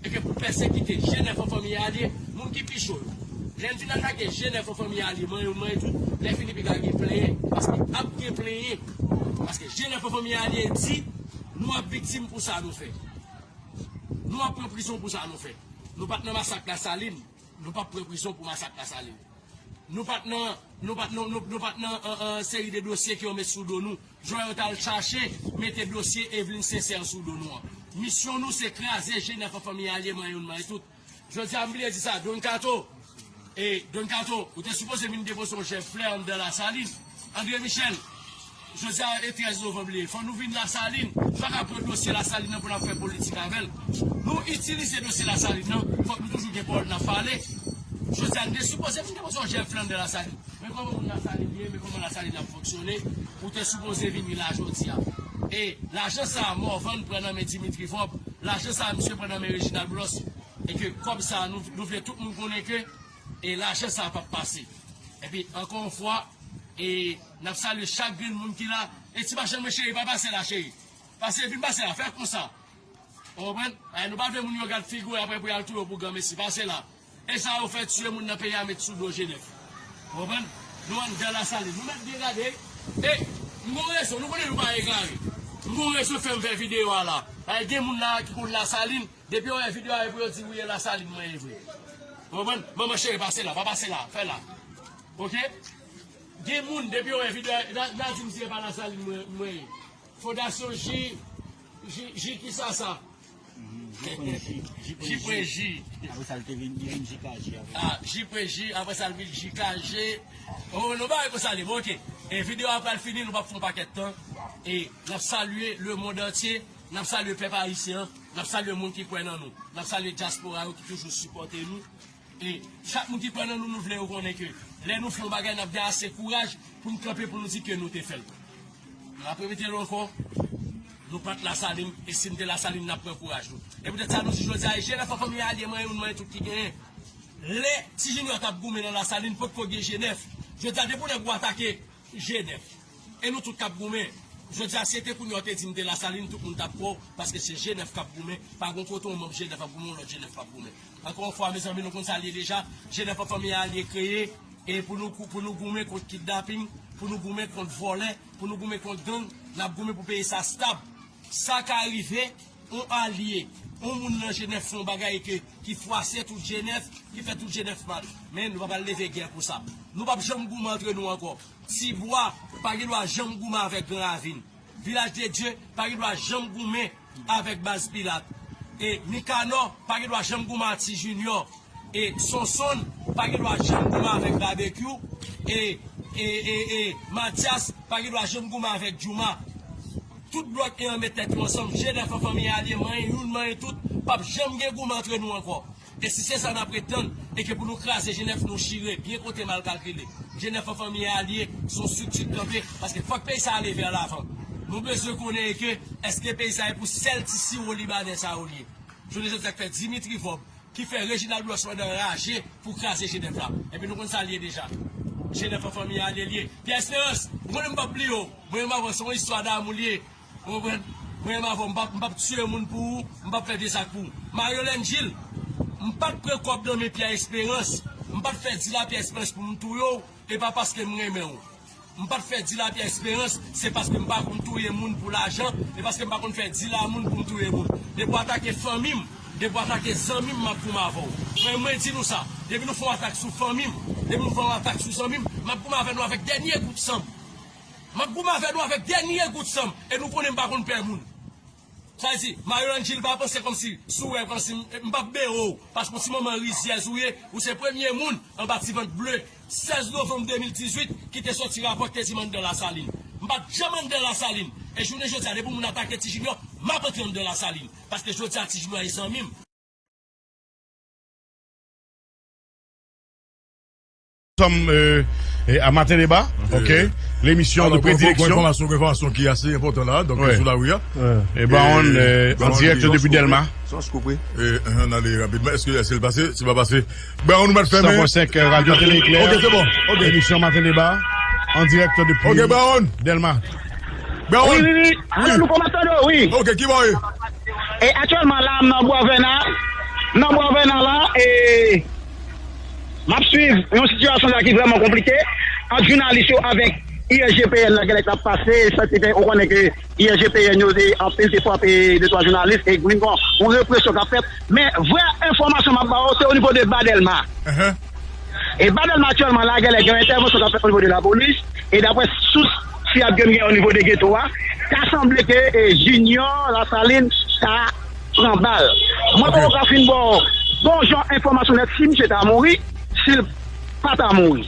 E ke pou pèsekite, G nèf an fanmi a l ye, moun ki pi cho yo. Lè n fin atake G nèf an fanmi a l ye, manyen youn, manyen tout, lè fini piga gen plenyen, paske ap gen plenyen. Paske G nèf an fanmi a l ye di, nou ap viktim pou sa nou fè. Nou ap pran prizon pou sa nou fè. Nou pa t nan masak Lasalin, nou p ap pran prizon pou masak Lasalin. Nou pa t nan, nou pa t nan, nou, nou pa t nan, an, an, seri de dosye ke yo met sou do nou. Jan yo t al chache, mete dosye Eveline Sincère sou do nou an. Misyon nou se kraze G nèf an fanmi a l ye, manyen youn, manyen tout. Jodi a m bliye di sa, Don Kato, e Don Kato, ou te sipoze vin depoze yon jèb flè anndan Lasalin. André Michel, jodi a e trèz novanm li ye, fò nou vin Lasalin. Nou pa ka pran dosye Lasalin nan pou n ap fè politik avè l. Nou itilize dosye Lasalin nan, fòk nou toujou gen pawòl n ap pale. Jodi a nou te sipoze vin depoze yon jèb flè anndan Lasalin. Men kòman moun Lasalin ye, men kòman Lasalin ap fonksyone. Ou te sipoze vini la jodi a. E lajan sa a Morvan pran nan men Dimitri Vorbe, lajan sa a misye pran nan men Reginald Boulos. E ke kòb sa a, nou, nou vle tout moun konnen ke, e lajan sa a p ap pase. Epi, ankò yon fwa, e n ap salye chak grenn moun ki la. E ti machann mwen cheri, pa pase la, cheri. Pase, vin pase la, fè konsa. Ou konprann? E nou pa vle moun yo gad figi w apre pou y al touye w pou granmesi. Pase la. E sa yo fè tiye moun nan peyi a met sou do G nèf. Ou konprann? Nou anndan Lasalin. Nou mèt byen gade. E m gon rezon. Nou konnen nou pa egare. M gon rezon fè m fè videyo a la. E gen moun la ki konn Lasalin. Depi yo wè videyo a, e pou yo di, wi, e Lasalin mwen ye vre. Ou konprann? Manman cheri, pase la. Pa pase la. Fè la. Ok? Gen moun, depi yo wè videyo a, n a, n a di m si e pa Lasalin mwen, mwen ye. Fondasyon J, J, J kisa sa? J pwen J. J pwen J. Apre sa, l te vin, li vin J K J apre. Ah, J pwen J, apre sa, l vin J K J. Oh, nou bagay konsa li, bon, ok. E videyo a pral fini, nou p ap fè yon pakèt tan. E n ap salye lemonn antye, n ap salye pèp ayisyen an, n ap salye moun ki kwè nan nou, n ap salye dyaspora yo ki toujou sipòte nou. E chak moun ki kwè nan nou, nou vle yo konnen ke lè nou fè yon bagay, n ap gen ase kouraj pou n kanpe, pou nou di ke nou te fè l. M ap repete l ankò, nou pa t Lasalin, e si n te Lasalin, n ap pran kouraj nou. E poutèt sa, nou di jodi a, e G nèf an fanmi a l ye, manyen youn, manyen tout ki genyen. Lè Ti Junior t ap goumen nan Lasalin, potko gen G nèf. Jodi a, depi w nèg ou atake G nèf. E nou tout k ap goumen. Jodi a, si se te kounye a w te di m te Lasalin, tout moun t ap kwè w, paske se G nèf k ap goumen, pa gon kote yon manm G nèf ap goumen, yon lòt G nèf p ap goumen. Ankò yon fwa, mezanmi, nou konn sa l ye deja, G nèf an fanmi a l ye kreye, e pou nou, pou nou goumen kont kidnaping, pou nou goumen kont vòlè, pou nou goumen kont gang, n ap goumen pou peyi sa stab. Sa ka rive, yon alye, yon moun nan G nèf fè yon bagay ke, ki fwase tout G nèf, ki fè tout G nèf mal. Men nou pa pral leve gè pou sa. Nou p ap janm goumen antre nou ankò. Tibwa pa gen dwa janm goumen avèk Gran Ravin. Vilaj de Dye pa gen dwa janm goumen avèk Baz Pilat. E Mikanò pa gen dwa janm goumen ak Ti Jinyò. E Sonsonn pa gen dwa janm goumen avèk Babekyou. E, e, e, e Matyas pa gen dwa janm goumen avèk Djouma. Tout blòk e an met tèt yo ansanm, G nèf an fanmi alye, manyen youn, manyen tout, p ap janm gen goumen antre nou ankò. E si se sa n ap ret tann, e ke pou nou kraze G nèf, nou chire byen kote mal kalkile. G nèf an fanmi alye, se yon estrikti k kanpe, paske fòk peyi sa ale vè lavan. Nou bezwen konnen e ke, èske peyi sa e pou sèl ti siwo libanè sa yo l ye. Jounen jodi a k fè Dimitri Vorbe, ki fè Reginald Blanchimanda raje pou kraze G nèf la. Epi nou konn sa l ye deja. G nèf an fanmi alye l ye. Pierre Espérance, ou konnen m p ap bliye w. Mwen menm avè w, se yon istwa damou l ye. Ou konprann? Mwen menm avè w, m p ap, m p ap tiye moun pou ou, m p ap fè vye zak pou ou. Mario Lengil, m pa t pran kòb nan men Pierre Espérance, m pa t fè dil a Pierre Espérance pou m touye w, e pa paske m renmen w. M pa t fè dil a Pierre Espérance, se paske m pa konn touye moun pou lajan, e paske m pa konn fè dil a moun pou m touye moun. Depi w atake fanmi m, depi w atake zanmi m, m ap goumen avè w. Mwen, mwen di nou sa, depi nou fè yon atak sou fanmi m, depi nou fè yon atak sou zanmi m, m ap goumen avè nou avèk dènye gout san m. M ap goumen avè nou avèk dènye gout san m, e nou konnen m pa konn pè moun. Sa vle di, Mario Lengil pa panse kòmsi, si w wè kòmsi m, m p ap bewo w, paske w ti manman rizyèz ou ye, ou se premye moun anba ti vant ble, sèz novanm de mil dizuit, ki te soti rapò k te di m anndan Lasalin. M pa t janm anndan Lasalin. E jounen jodi a, depi yon moun atake Ti Jinyò, m ap antre anndan Lasalin. Paske jodi a, Ti Jinyò e zanmi m. Nous sommes euh, euh, à Matin Débat, ok? L'émission de prédilection. Une information qui est assez importante là, donc sur la rue. Et Baron, euh, en direct depuis Delma. On allait rapidement. Est-ce que c'est passé? C'est pas passé. Baron, nous va fermer. cent point cinq Radio Télé Éclair. Ok, c'est bon. Ok. Émission Matin Débat, en direct depuis Delma. Baron. Oui, oui, oui. Allô, nous pouvons m'entendre, oui. Ok, qui va? E aktyèlman la, m nan Bwavèna. Nan Bwavèna la, e m ap swiv yon sitiyasyon la ki vrèman konplike ant jounalis yo avèk I S G P N nan genlè k ap pase, sa ki fè ou konnen ke I S G P N yo te anpil te frape de twa jounalis e gen yon represyon k ap fèt. Men vrè enfòmasyon m ap ba w se o nivo de Ba Dèlma. E Ba Dèlma aktyèlman la genlè gen yon entèvansyon k ap fèt o nivo de lapolis e daprè sous fyab ke m gen o nivo de geto a, ta sanble ke Junior Lasalin ta pran bal. Mwen poko ka fin ba w bon jan enfòmasyon nèt si misye ta mouri, si l pa ta mouri.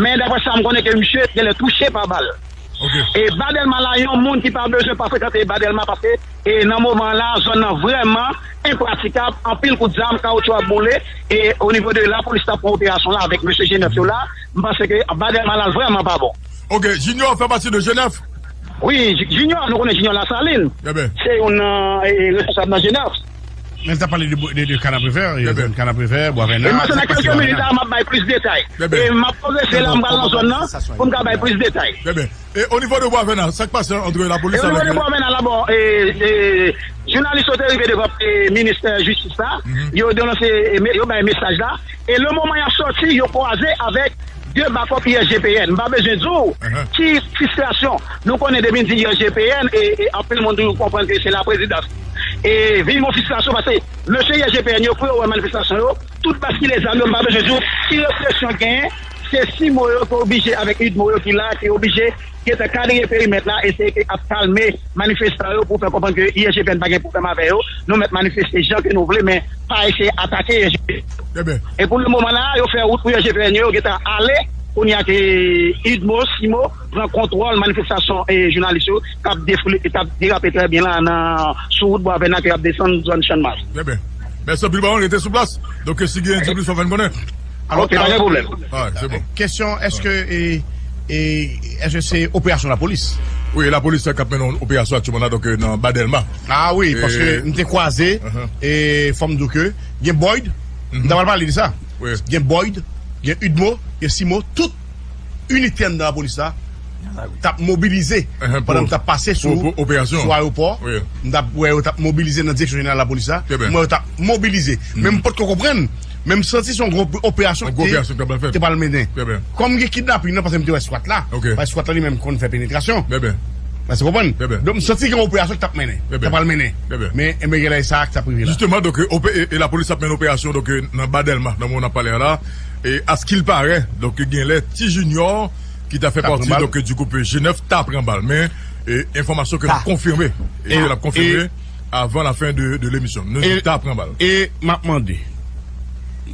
Men daprè sa m konnen ke misye genlè touche pa bal. E Ba Dèlma la, yon moun ki pa bezwen pa frekante Ba Dèlma paske e nan moman la zòn nan vrèman enpratikab, anpil kout zam, kawotchou ap boule e o nivo de lapolis t ap fè operasyon la avèk mesye G nèf yo la, m panse ke Ba Dèlma la vrèman pa bon. Ok, Junior fè pati de G nèf? Wi, Junior, nou konnen Junior Lasalin. Se youn nan responsab nan G nèf. Men l t ap pale de, de, de Kanapevè, zòn Kanapevè, Bwavèna. E m panse nan kèlke minit la, m ap bay plis detay. E m ap pwogrese la, m pral nan zòn nan pou m ka bay plis detay. E o nivo de Bwavèna, sa k pase ant lapolis avèk. E o nivo de Bwavèna la, bon, e, e, jounalis yo te rive devan e, ministè jistis la, yo denonse, e, yo bay mesaj la. E le moman y ap sòti, yo kwaze avèk de bakòp I S G P N. M pa bezwen di w ki fristrasyon nou konnen depi n di I S G P N, e, e anpil moun toujou konprann ke se laprezidans. E vin yon fristrasyon paske mesye I S G P N yo, pou yo wè manifestasyon yo, tout baskile zam yo, m pa bezwen di w ki represyon genyen, se CIMO yo ki oblije avèk UDMO yo ki la, ki oblije gentan kadre perimèt la, eseye ap kalme manifestan yo pou fè konprann ke I S G P N pa gen pwoblèm avè yo, nou mèt manifeste jan ke nou vle, men pa eseye atake I S G P N. E pou le moman la, yo fè wout pou I S G P N yo, yo gentan ale, kounye a ke UDMO, CIMO, pran kontwòl manifestasyon e jounalis yo k ap defoule, k ap derape trè byen la nan, sou wout Bwavèna ke y ap desann zòn Channmas. Trè byen. Mèsi anpil, Bawon, rete sou plas. Donk, si gen diplis, w ap fè n konnen. Ok, pa gen pwoblèm. Se bon. Kesyon, èske, e, e, èske se operasyon lapolis? Wi, lapolis k ap mennen yon operasyon aktyèlman la, donk, nan Ba Dèlma. A wi, paske m te kwaze, e, fò m di w ke gen Boyd, m ta pral pale de sa. Gen Boyd, gen UDMO, gen CIMO, tout inite anndan lapolis la, t ap mobilize pandan m t ap pase sou, sou ayewopò. M t ap wè yo t ap mobilize nan direksyon jeneral lapolis la. M wè yo t ap mobilize. Men m potko konprann. Men m santi se yon gwo operasyon ki te pral mennen. Kòm gen kidnaping nan, paske m te wè swat la. Paske swat la li menm konn fè penetrasyon. Èske w konprann? Donk, m santi gen yon operasyon ki t ap mennen, ki t ap pral mennen. Men, enben, gen lè e sa k t ap rive la. Jisteman, donk, e, ope-, e, e lapolis ap mennen operasyon, donk, e, nan Ba Dèlma, nan moman n ap pale a la. E, askilpare, donk, genlè Ti Junior, ki ta fè pati, donk, di gwoup G nèf, ta pran bal. Men, e, enfòmasyon ke n ap konfime. E ke n ap konfime avan la fen de, de lemisyon. Nou di ta pran bal. E m ap mande,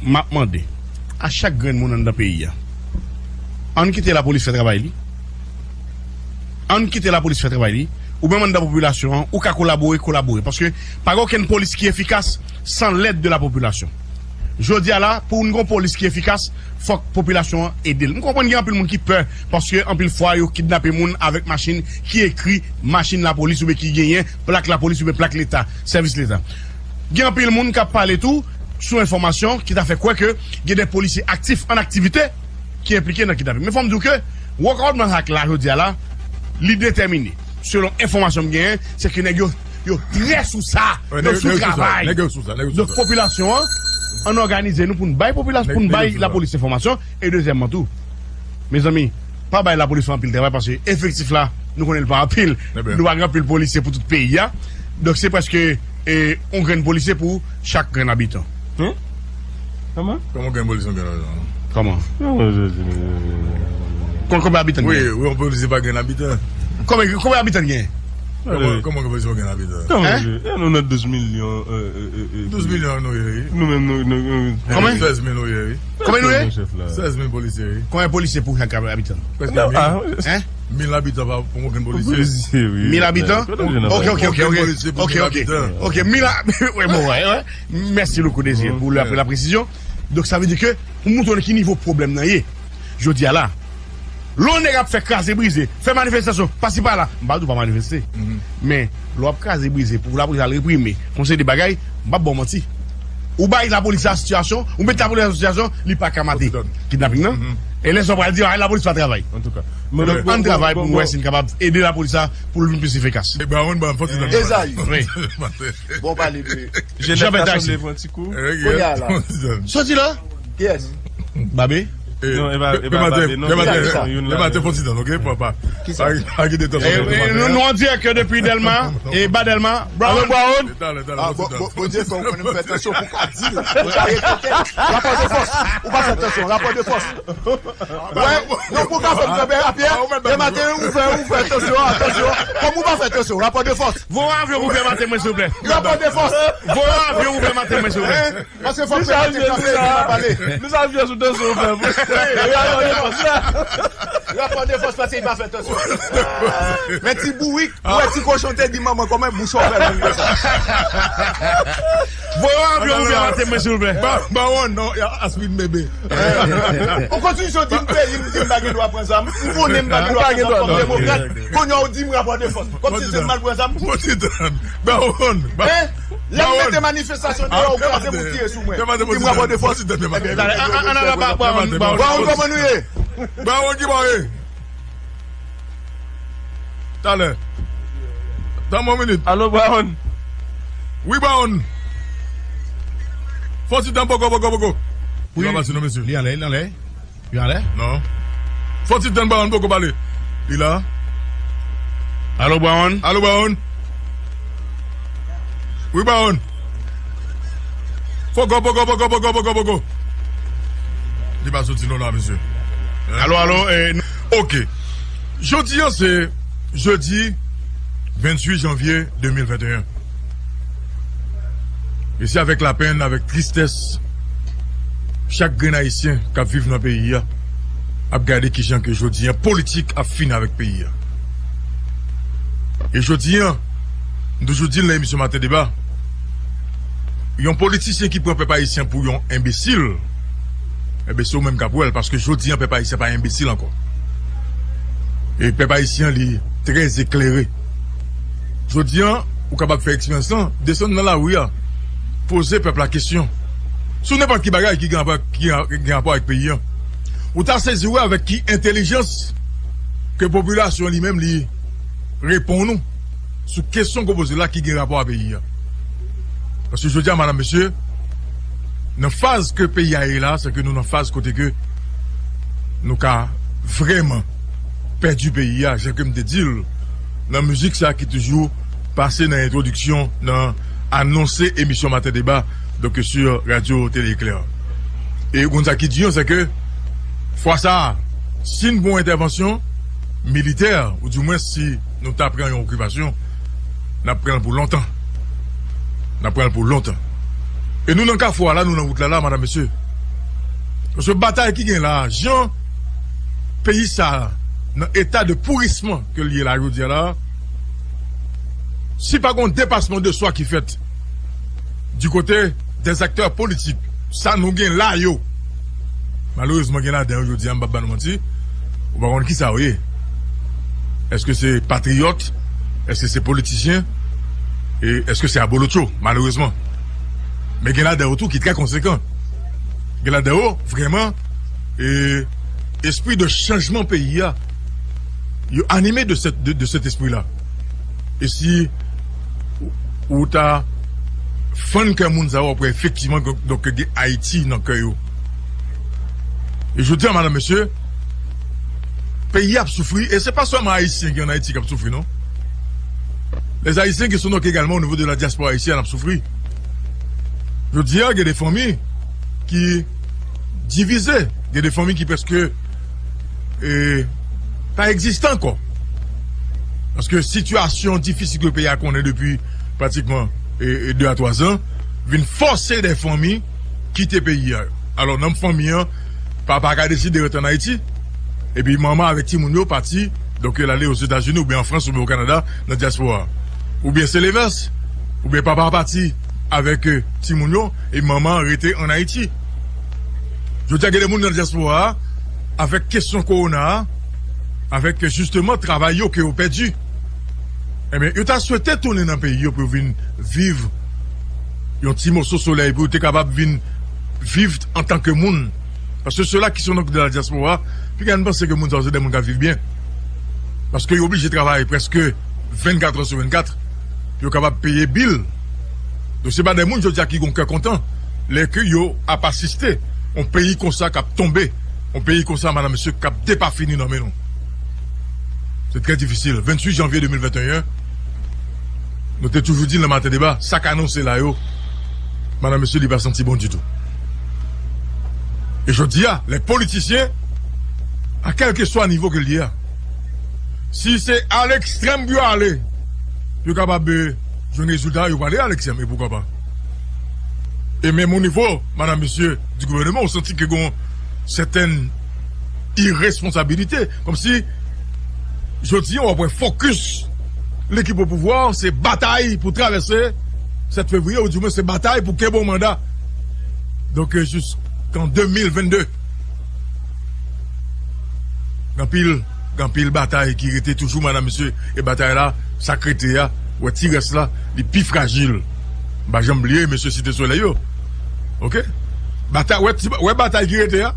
m ap mande a chak grenn moun anndan peyi a, ann kite lapolis fè travay li. Ann kite lapolis fè travay li. Ou menm anndan popilasyon an, ou ka kolabore, kolabore. Paske pa gen okenn polis ki efikas san lèd de la popilasyon. Jodi a la, pou n gen yon polis ki efikas, fòk popilasyon an ede l. M konprann gen anpil moun ki pè, paske anpil fwa yo kidnape moun avèk machin ki ekri machin lapolis oubyen ki genyen plak lapolis oubyen plak leta, sèvis leta. Gen anpil moun k ap pale tou sou enfòmasyon ki ta fè kwè ke gen de polisye aktif an aktivite ki enplike nan kidnaping. Men fò m di w ke World Manhattan la, jodi a la, li detèmine. Selon enfòmasyon m genyen, se ke nèg yo, yo trè sou sa. Yo sou travay. Donk, popilasyon an, ann òganize nou pou n bay popilasyon, pou n bay lapolis enfòmasyon. E dezyèmman tou, mezanmi, pa bay lapolis fè anpil travay, paske efektif la, nou konnen l pa anpil. Nou pa gen anpil polisye pou tout peyi a. Donk, se prèske, e, yon grenn polisye pou chak grenn abitan. Hein? Kòman? Kòman gen polisyon gen lajan? Kòman? Kòman, kòman, kòman abitan gen? Wi, wi, yon polisyon pa gen abitan. Kòman, kòman abitan gen? Kòman, kòman gen polisyon gen abitan? Kòman? Hein? E nou nan douz milyon, e, e, e, e, douz milyon nou ye, wi. Nou menm, nou, nou, nou, kòman? Sèz mil nou ye, wi. Kòman nou ye? Sèz mil polisye, wi. Kòman polisye pou chak abitan? Prèske mil. Hein? Mil abitan pa pou yon grenn polisye. Polisye, wi. Mil abitan? Ok, ok, ok, ok. Ok, ok. Ok, mil a-, wi, bon, wi, wi. Mèsi bokou, Désiré, pou la, pou la presizyon. Donk, sa vle di ke, pou moutre w ki nivo pwoblèm nan ye, jodi a la, lè yon nèg ap fè kraze brize, fè manifestasyon, pasi pala, m pa di w pa manifeste. Men, lè w ap kraze brize, pou lapolis al reprime, fè yon seri de bagay, m p ap ba w manti. Ou bay lapolis la sitiyasyon, ou met lapolis la sitiyasyon, li pa ka mate kidnaping nan. E lè sa w pral di, a, lapolis pa travay. Antouka. Donk, ann travay pou n wè si n kapab ede lapolis la pou l vin plis efikas. E Brown, Brown, fò ti nan. Ezayi. Wi. Bon, pale de Jean Bertrand Sanble pran ti kou. Kounye a la. Soti la. Kiyès? Babe? Non, e pa, e pa Babe, non. Dematè, fò ti nan, ok, papa. Kisa? Nou, nou an dirèk depi Dèlma, e ba Dèlma. Brown. Talè, talè, talè, fò ti nan. Bondye fè w konnen m fè tansyon pou ka di l. Ou ka repete. Rapò de fòs. Ou pa fè tansyon. Rapò de fòs. Wè, non, pou ka fè m kanpe a pyè. Dematè, ou fè, ou fè tansyon, atansyon. Kòm ou pa fè tansyon. Rapò de fòs. Voye avyon pou pèmèt mwen, silvouplè. Rapò de fòs. Voye avyon pou pèmèt mwen, silvouplè. Paske fòk se maten kanpe epi n ap pale. Nou sa fè sou tansyon ou fè. Rapò de fòs la. Rapò de fòs paske li pa fè tansyon. Men ti bourik, ou wè ti kochon te di manman kòman bouch ou fè moun konsa. Voye avyon pou pèmèt mwen, silvouplè. Ba, bawon, non, y a aspirin bebe. Ou kontinye di m peyi m di m pa gen dwa pran zam. M konnen m pa gen dwa pran zam kòm demokrat. Kounye a ou di m rapò de fòs. Kòmsi se m al pran zam. Bawon, ba- Hein? Lè m mete manifestasyon deyò, ou kraze pou tire sou mwen. Ou di m rapò de fòs. Ann ale ba Bawon. Bawon, kòman nou ye? Bawon ki bò ye? Talè. Tann mwen yon minit. Alo, Bawon. Wi, Bawon. Fò ti tan, poko, poko, poko. Wi. Li pa pase non, mesye. Li anlè, li anlè. Li anlè? Non. Fò ti tan, Bawon poko pale. Li la. Alo, Bawon? Alo, Bawon? Wi, Bawon. Poko, poko, poko, poko, poko, poko. Li pa soti non la, mesye. Hein? Alo, alo, eh, n- Ok. Jodi a, se jedi venntuit janvye de mil venteyen. E se avèk lapenn, avèk tristès, chak grenn Ayisyen k ap viv nan peyi a ap gade kijan ke jodi a politik ap fini avèk peyi a. E jodi a, m toujou di l nan emisyon Maten Deba, yon politisyen ki pran pèp ayisyen pou yon enbesil, enben, se ou menm k ap wè l, paske jodi a, pèp ayisyen pa enbesil ankò. E pèp ayisyen, li trè eklere. Jodi a, ou kapab fè eksperyans lan, desann nan lari a, poze pèp la kesyon sou nenpòt ki bagay ki gen rapò, ki gen, ki gen rapò avèk peyi a. Ou ta sezi wè avèk ki entèlijans ke popilasyon li menm li reponn ou sou kesyon ke w poze la ki gen rapò a peyi a. Paske jodi a, madanm, mesye, nan faz ke peyi a ye la, se ke nou nan faz kote ke nou ka vrèman pèdi peyi a, jan ke m te di l nan mizik sa ki toujou pase nan entwodiksyon, nan anonse emisyon Maten Deba, donk, sou Radio Télé Éclair. E ou konn sa ki di yo, se ke fwa sa a, si n pran yon entèvansyon militè, oudimwen si nou ta pran yon okipasyon, n ap pran l pou lontan. N ap pran l pou lontan. E nou nan kafou a la, nou nan wout la la, madanm, mesye. Paske batay ki gen la, jan peyi sa a, nan eta de pourisman ke l ye la, jodi a la, si pa gen yon depasman de swa ki fèt di kote dè aktè politik, sa nou gen la yo, malerezman, gen ladan yo, jodi a, m p ap ba nou manti, ou pa konn kisa yo ye. Èske se patriyòt? Èske se politisyen? E èske se abolotcho, malerezman? Men gen ladan yo tou ki trè konsekan. Gen ladan yo, vrèman, e, espri de chanjman peyi a, yo anime de sèt, de, de sèt espri la. E si ou, ou ta fann kè moun sa yo, w ap wè efektivman, donk, gen Ayiti nan kè yo. E jodi a, madanm, mesye, peyi a ap soufri, e se pa sèlman Ayisyen ki ann Ayiti k ap soufri, non. Les Haïtiens qui sont donc également au niveau de la diaspora haïtienne ap soufri. Jodi a, gen de fanmi ki divize, gen de fanmi ki prèske, e, pa egziste ankò. Paske sitiyasyon difisil ke peyi a konnen depi pratikman, e, e, de a twa zan, vin fòse de fanmi kite peyi a. Alò, nan fanmi an, papa ka deside ret ann Ayiti, epi manman avèk timoun yo pati, donk, yo ale Ozetazini oubyen an Frans oubyen o Kanada, nan dyaspora. Oubyen se lenvès, oubyen papa a pati avèk, e, timoun yo, e manman an rete ann Ayiti. Jodi a, gen de moun nan dyaspora a, avèk kesyon kowona a, avèk, e, jisteman, travay yo ke yo pèdi. Ebyen, yo ta swete tounen nan peyi yo pou yo vin viv yon ti moso solèy, pou yo te kapab vin viv antanke moun. Paske sila ki son de la diaspora, piga n panse ke moun sa yo se de moun k ap viv byen. Paske yo oblije travay prèske vennkat è sou vennkat pou yo kapab peye bil. Donk, se pa de moun jodi a ki gon kè kontan lè ke yo ap asiste yon peyi konsa k ap tonbe, yon peyi konsa, madanm, mesye, k ap depafini nan men nou. Se trè difisil. Venntuit janvye de mil venteyen, nou te toujou di l nan Maten Deba, sa k anonse la yo, madanm, mesye, li pa santi bon ditou. E jodi a, lè politisyen, a kèlkeswa nivo ke l ye a, si se a lekstrèm pou yo ale, pou yo kapab, e, jwenn rezilta, yo prale a lekstrèm, e poukwa pa. E menm o nivo, madanm, mesye, di gouvèneman, ou santi ke gon sètèn iresponsabilite. Kòmsi, jodi a, w ap wè fokis lekip o pouvwa, se batay pou travèse sèt fevriye, oudimwen se batay pou kenbe yon manda. Donk, e, jiskan de mil vennde. Gen anpil, gen anpil batay ki rete toujou, madanm, mesye, e batay la, sa k rete a, wè ti rès la, li pi frajil. M pa janm bliye mesye Site Solèy yo. Oke? Batay, wè ti, wè batay ki rete a,